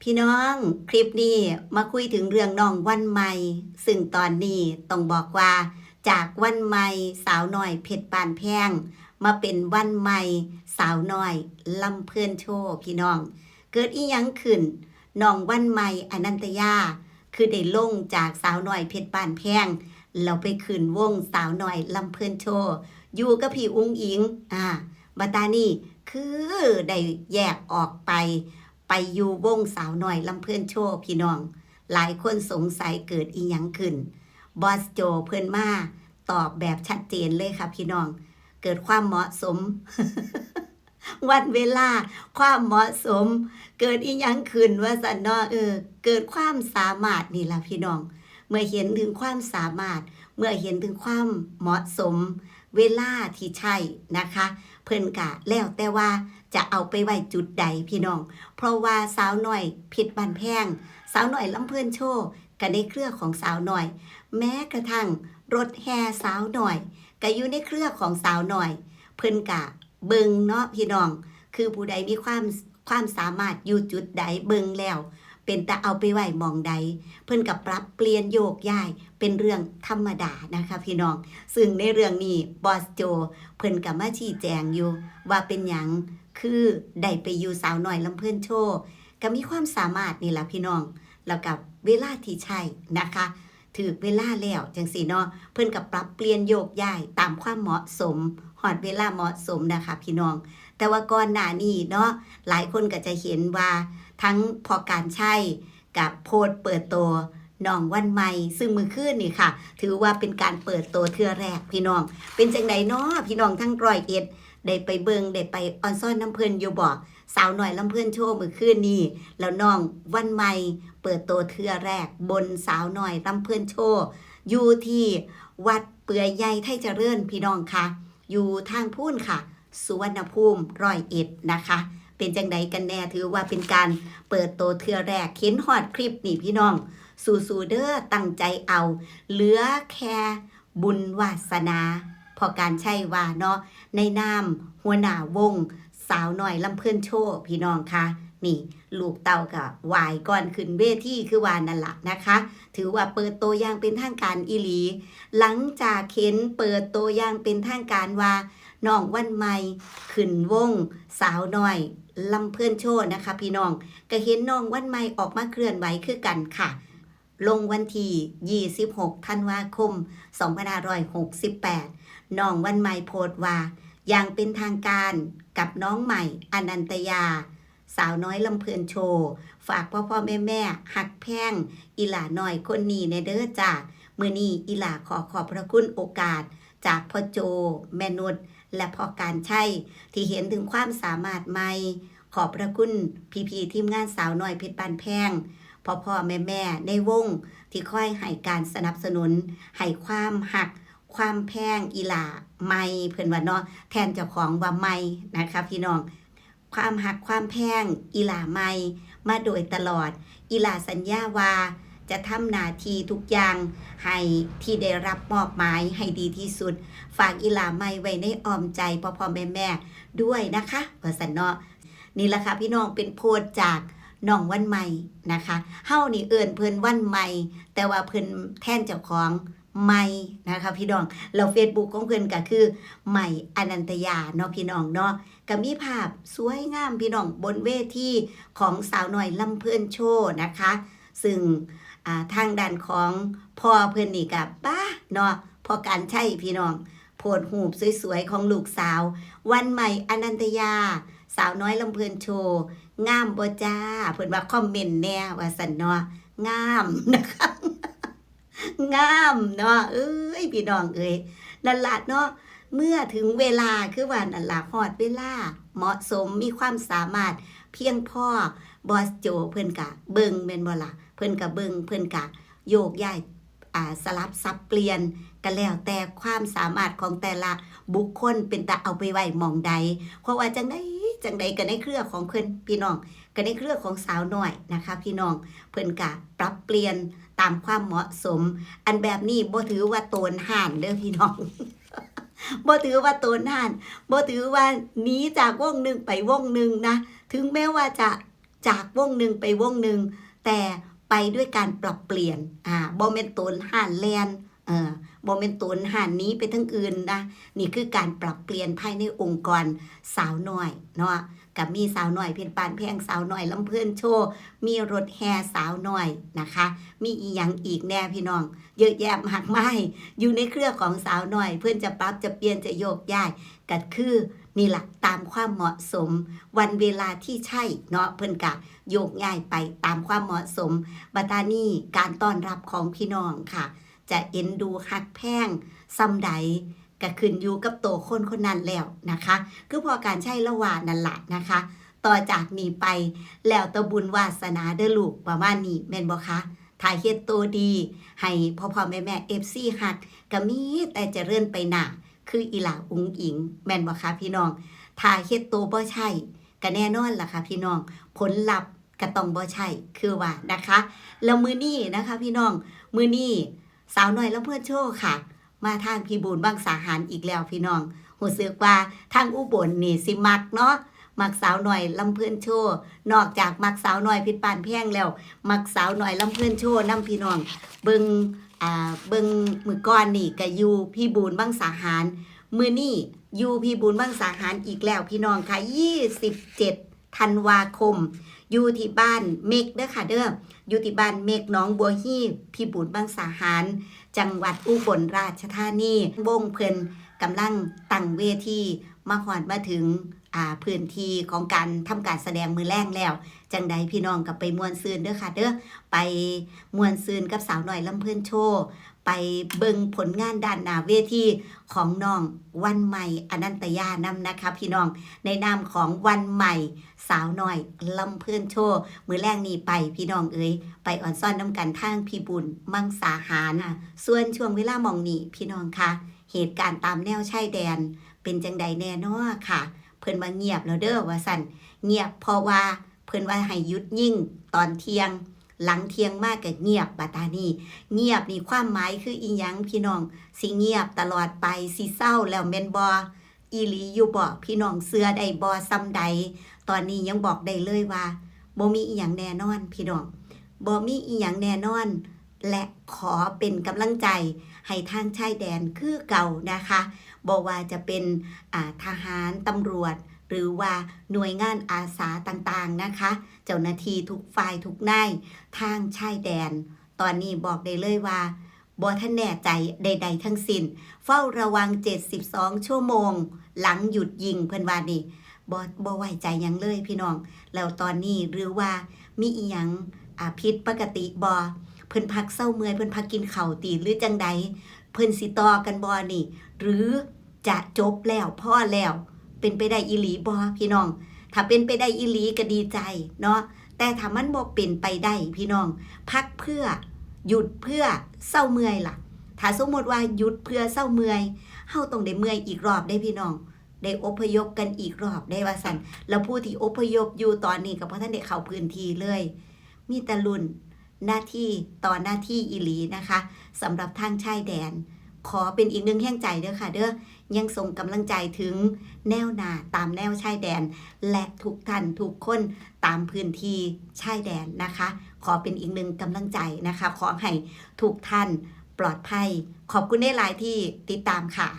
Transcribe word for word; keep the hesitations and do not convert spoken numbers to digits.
พี่น้อง คลิปนี้มาคุยถึงเรื่องน้องวันใหม่ ซึ่งตอนนี้ต้องบอกว่าจากวันใหม่สาวน้อยเพชรบ้านแพง มาเป็นวันใหม่สาวน้อยลำเพลินโชว์พี่น้อง เกิดอีหยังขึ้น น้องวันใหม่อนันตยา คือได้ลงจากสาวน้อยเพชรบ้านแพง แล้วไปขึ้นวงสาวน้อยลำเพลินโชว์ อยู่กับพี่อุ๋งอิ๋ง อ่า บัดตานี่คือได้แยกออกไป ไปอยู่วงสาวน้อยลำเพลินโชว์พี่น้อง หลายคนสงสัยเกิดอีหยังขึ้น บอสโจเพิ่นมาตอบแบบชัดเจนเลยค่ะพี่น้อง เกิดความเหมาะสม วันเวลา ความเหมาะสม เกิดอีหยังขึ้นว่าซั่นเนาะ เออ เกิดความสามารถนี่ล่ะพี่น้อง เมื่อเห็นถึงความสามารถ เมื่อเห็นถึงความเหมาะสม เวลาที่ใช่นะคะ เพิ่นกะแล้วแต่ว่าจะเอาไปไว้จุดใดพี่น้อง เพราะว่าสาวน้อยเพชรบ้านแพง สาวน้อยลำเพลินโชว์ กะในเครือของสาวน้อย แม้กระทั่งรถแห่สาวน้อย กะอยู่ในเครือของสาวน้อย เพิ่นกะเบิ่งเนาะพี่น้อง คือผู้ใดมีความ ความสามารถอยู่จุดใดเบิ่งแล้ว เป็นตาเอาไปไว้หม่องใด เพิ่นกะปรับเปลี่ยนโยกย้ายเป็นเรื่องธรรมดานะคะพี่น้อง ซึ่งในเรื่องนี้บอสโจเพิ่นกะมาชี้แจงอยู่ว่าเป็นหยังคือได้ไปอยู่สาวน้อยลำเพลินโชว์ กะมีความสามารถนี่ล่ะพี่น้อง แล้วกะเวลาที่ใช่นะคะ ถืกเวลาแล้วจั่งซี้เนาะ เพิ่นกะปรับเปลี่ยนโยกย้ายตามความเหมาะสม ฮอดเวลาเหมาะสมนะคะพี่น้อง แต่ว่าก่อนหน้านี้เนาะ หลายคนกะจะเห็นว่าทั้งพ่อการชัยกะโพสต์เปิดโตน้องวันใหม่ ซึ่งมื้อคืนนี่ค่ะ ถือว่าเป็นการเปิดโตเทื่อแรกพี่น้อง เป็นจั่งใดเนาะพี่น้องทั้งร้อยเอ็ด ได้ไปเบิ่ง ได้ไปออนซอนนำเพิ่นอยู่บ่ สาวน้อยลำเพลินโชว์มื้อคืนนี้ แล้วน้องวันใหม่เปิดโตเทื่อแรกบนสาวน้อยลำเพลินโชว์ อยู่ที่วัดเปื่อยใหญ่ไทยเจริญพี่น้องคะ อยู่ทางพู้นค่ะ สุวรรณภูมิ ร้อยเอ็ดนะคะ เป็นจั่งใดกันแน่ ถือว่าเป็นการเปิดโตเทื่อแรก เห็นฮอดคลิปนี่พี่น้อง สู้ๆเด้อ ตั้งใจเอา เหลือแค่บุญวาสนา พ่อการชัยว่าเนาะ ในนามหัวหน้าวงสาวน้อยลำเพลินโชว์พี่น้องคะ นี่ลูกเต้ากะไหว้ก่อนขึ้นเวทีคือว่านั่นล่ะนะคะ ถือว่าเปิดโตอย่างเป็นทางการอีหลี หลังจากเห็นเปิดโตอย่างเป็นทางการว่าน้องวันใหม่ขึ้นวงสาวน้อยลำเพลินโชว์นะคะพี่น้อง กะเห็นน้องวันใหม่ออกมาเคลื่อนไหวคือกันค่ะ ลงวันที่ยี่สิบหกธันวาคมสองพันห้าร้อยหกสิบแปด น้องวันใหม่โพสต์ว่า อย่างเป็นทางการกับน้องใหม่อนันตยา สาวน้อยลำเพลินโชว์ ฝากพ่อๆแม่ๆฮักแพงอีหล่าน้อยคนนี้แน่เด้อจ้า มื้อนี้อีหล่าขอขอบพระคุณโอกาสจากพ่อโจ แม่นุช และพ่อการชัย ที่เห็นถึงความสามารถใหม่ ขอบพระคุณพี่ๆทีมงานสาวน้อยเพชรบ้านแพง พ่อๆแม่ๆในวง ที่คอยให้การสนับสนุน ให้ความฮัก ความแพงอีหล่าใหม่ เพิ่นว่าเนาะ แทนเจ้าของว่าใหม่นะคะพี่น้อง ความฮักความแพงอีหล่าใหม่มาโดยตลอด อีหล่าสัญญาว่าจะทำหน้าที่ทุกอย่างให้ที่ได้รับมอบหมายให้ดีที่สุด ฝากอีหล่าใหม่ไว้ในอ้อมใจพ่อๆแม่ๆด้วยนะคะ ว่าซั่นเนาะ นี่ล่ะค่ะพี่น้อง เป็นโพสต์จากน้องวันใหม่นะคะ เฮานี่เอิ้นเพิ่นวันใหม่ แต่ว่าเพิ่นแทนเจ้าของใหม่นะคะพี่น้อง แล้วเฟซบุ๊กของเพิ่นกะคือ ใหม่อนันตยาเนาะพี่น้องเนาะ กะมีภาพสวยงามพี่น้อง บนเวทีของสาวน้อยลำเพลินโชว์นะคะ ซึ่ง อ่า ทางด้านของพ่อเพิ่นนี่กะ ป๊า เนาะ พ่อการชัยพี่น้อง โพสต์รูปสวยๆของลูกสาว วันใหม่อนันตยา สาวน้อยลำเพลินโชว์ งามบ่จ้า เพิ่นว่าคอมเมนต์แน่ว่าซั่นเนาะ งามนะคะ งามเนาะ เอ้ย พี่น้องเอ้ย นั่นล่ะเนาะ เมื่อถึงเวลา คือว่านั่นล่ะ ฮอดเวลา เหมาะสม มีความสามารถเพียงพอ บอสโจเพิ่นกะเบิ่งแม่นบ่ล่ะ เพิ่นกะเบิ่ง เพิ่นกะโยกย้าย อ่า สลับสับเปลี่ยน กะแล้วแต่ความสามารถของแต่ละบุคคล เป็นตาเอาไปไว้หม่องใด เพราะว่าจั่งใดจั่งใดกะในเครือของเพิ่น พี่น้อง กะในเครือของสาวน้อยนะคะ พี่น้อง เพิ่นกะปรับเปลี่ยนตามความเหมาะสม อันแบบนี้บ่ถือว่าโตนฮ้านเด้อพี่น้อง บ่ถือว่าโตนฮ้าน บ่ถือว่าหนีจากวงหนึ่งไปวงหนึ่งนะ ถึงแม้ว่าจะ จากวงหนึ่งไปวงหนึ่ง แต่ไปด้วยการปรับเปลี่ยน อ่า บ่แม่นโตนฮ้านแล่น เออ บ่แม่นโตนฮ้านหนีไปทางอื่นนะ นี่คือการปรับเปลี่ยนภายในองค์กรสาวน้อยเนาะ ก็มีสาวน้อยเพชรบ้านแพง สาวน้อยลำเพลินโชว์ มีรถแห่สาวน้อยนะคะ มีอีหยังอีกแน่พี่น้อง เยอะแยะมากมาย อยู่ในเครือของสาวน้อย เพิ่นจะปรับจะเปลี่ยนจะโยกย้าย ก็คือนี่ล่ะ ตามความเหมาะสม วันเวลาที่ใช่เนาะ เพิ่นก็โยกย้ายไปตามความเหมาะสม บัดตานี้การต้อนรับของพี่น้องค่ะ จะเอ็นดูฮักแพงส่ำใด ก็ขึ้นอยู่กับโตคนคนนั้นแล้วนะคะ คือพ่อการใช้ละว่านั่นล่ะนะคะ ต่อจากนี้ไปแล้วแต่บุญวาสนาเด้อลูก ประมาณนี้แม่นบ่คะ ถ้าเฮ็ดโตดี ให้พ่อๆแม่ๆ เอฟซี ฮัก ก็มีแต่เจริญไปหน้า คืออีหล่าอุ๋งอิ๋ง แม่นบ่คะพี่น้อง ถ้าเฮ็ดโตบ่ใช่ ก็แน่นอนล่ะค่ะพี่น้อง ผลลัพธ์ก็ต้องบ่ใช่ คือว่านะคะ แล้วมื้อนี้นะคะพี่น้อง มื้อนี้สาวน้อยลำเพลินโชว์ค่ะ มาทางพี่บุญมังสาหารอีกแล้วพี่น้อง รู้สึกว่าทางอุบลนี่สิมักเนาะ มักสาวน้อยลำเพลินโชว์ นอกจากมักสาวน้อยเพชรบ้านแพงแล้ว มักสาวน้อยลำเพลินโชว์นำพี่น้อง เบิ่ง อ่า เบิ่งมื้อก่อนนี่ก็อยู่พี่บุญมังสาหาร มื้อนี้อยู่พี่บุญมังสาหารอีกแล้วพี่น้องค่ะ ยี่สิบเจ็ดธันวาคม อยู่ที่บ้านเม็กเด้อค่ะเด้อ อยู่ที่บ้านเม็กหนองบัวฮี พี่บุญมังสาหาร จังหวัดอุบลราชธานี วงเพิ่นกำลังตั้งเวทีมาฮอดมาถึง อ่า พื้นที่ของการทำการแสดงมื้อแลงแล้ว จั่งใดพี่น้องก็ไปม่วนซื่นเด้อค่ะเด้อ ไปม่วนซื่นกับสาวน้อยลำเพลินโชว์ ไปเบิ่งผลงานด้านหน้าเวทีของน้องวันใหม่อนันตยานำนะคะพี่น้อง ในนามของวันใหม่สาวน้อยลำเพลินโชว์ มื้อแลงนี้ไปพี่น้องเอ๋ย ไปออนซอนนำกันทางพี่บุญมังสาหาร ส่วนช่วงเวลาหม่องนี้พี่น้องคะ เหตุการณ์ตามแนวชายแดนเป็นจั่งใดแน่น้อค่ะ เพิ่นว่าเงียบแล้วเด้อว่าซั่น เงียบเพราะว่าเพิ่นว่าให้หยุดยิงตอนเที่ยง หลังเที่ยงมาก็เงียบ บัดตานี้เงียบนี่ความหมายคืออีหยังพี่น้อง สิเงียบตลอดไป สิเซาแล้วแม่นบ่ อีหลีอยู่บ่ พี่น้องเชื่อได้บ่ส่ำใด ตอนนี้ยังบอกได้เลยว่าบ่มีอีหยังแน่นอนพี่น้อง บ่มีอีหยังแน่นอน และขอเป็นกำลังใจให้ทางชายแดนคือเก่านะคะ บ่ว่าจะเป็น อ่า ทหาร ตำรวจ หรือว่าหน่วยงานอาสาต่างๆนะคะ เจ้าหน้าที่ทุกฝ่ายทุกนายทางชายแดน ตอนนี้บอกได้เลยว่าบ่ทันแน่ใจใดๆทั้งสิ้น เฝ้าระวังเจ็ดสิบสองชั่วโมง หลังหยุดยิง เพิ่นว่านี่ บ่ บ่ไว้ใจหยังเลยพี่น้อง แล้วตอนนี้หรือว่ามีอีหยัง อ่า ผิดปกติบ่ เพิ่นพักเซาเมื่อย เพิ่นพักกินข้าวติ หรือจั่งใด เพิ่นสิต่อกันบ่นี่ หรือจะจบแล้ว พอแล้ว เป็นไปได้อีหลีบ่พี่น้อง ถ้าเป็นไปได้อีหลีก็ดีใจเนาะ แต่ถ้ามันบ่เป็นไปได้พี่น้อง พักเพื่อ หยุดเพื่อ เซาเมื่อยล่ะ ถ้าสมมุติว่าหยุดเพื่อเซาเมื่อย เฮาต้องได้เมื่อยอีกรอบเด้พี่น้อง ได้อพยพกันอีกรอบเด้ว่าซั่น แล้วผู้ที่อพยพอยู่ตอนนี้ก็บ่ทันได้เข้าพื้นที่เลย มีแต่ลุ้นนาทีต่อนาทีอีหลีนะคะ สำหรับทางชายแดน ขอเป็นอีกหนึ่งแฮงใจเด้อค่ะเด้อ ยังส่งกำลังใจถึงแนวหน้าตามแนวชายแดน และทุกท่านทุกคนตามพื้นที่ชายแดนนะคะ ขอเป็นอีกหนึ่งกำลังใจนะคะ ขอให้ทุกท่านปลอดภัย ขอบคุณหลายๆที่ติดตามค่ะ